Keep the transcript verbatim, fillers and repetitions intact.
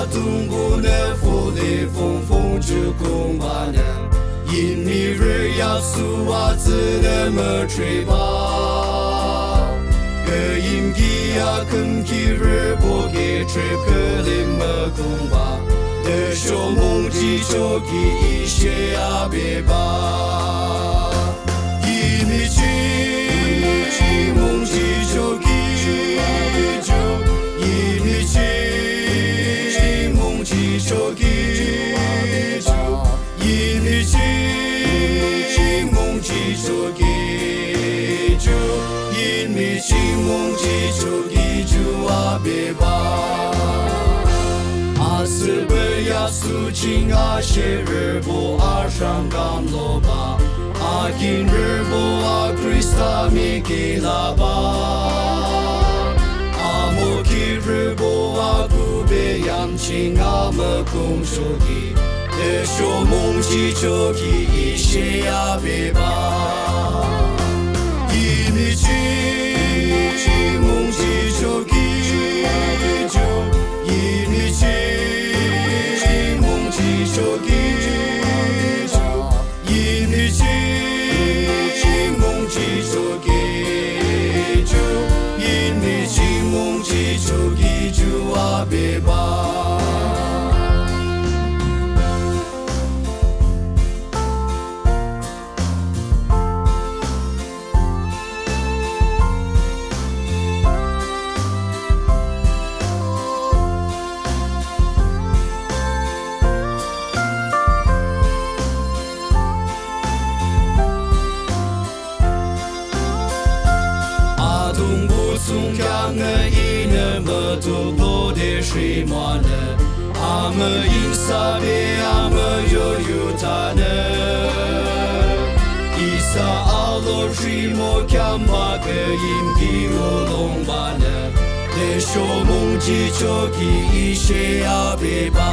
Atungpuhnü fole fongfong ju kungbanü, yinmi rü yasu atsünü mütreba. Küyimki akümki rübo ki trip külim mükungba, tüsho mungjichoki ishe abeba. Yinmi ching mungjichoki ju, yinmi ching mungjichoki ju, yinmi ching mungjichoki ju, yinmi ching mungjichoki ju abeba. Asühbe yasu ching asherübo arhang kamloba, akinrübo a Khrista miki laba, amokirübo akhuhbe yam ching amükungchoki, tüsho mungjichoki ishe abeba. Yinmi ching mungjichoki ju, yinmi ching mungjichoki ju, yinmi ching mungjichoki ju, yinmi ching mungjichoki ju abeba. Atungpuh thsungkheaknü inü mütuklode rhimoanü, amüyinsahbe amüyoyu thanü, isa alo rhimo kheambah küyimki olungbanü, tüsho mungjichoki ishe abeba.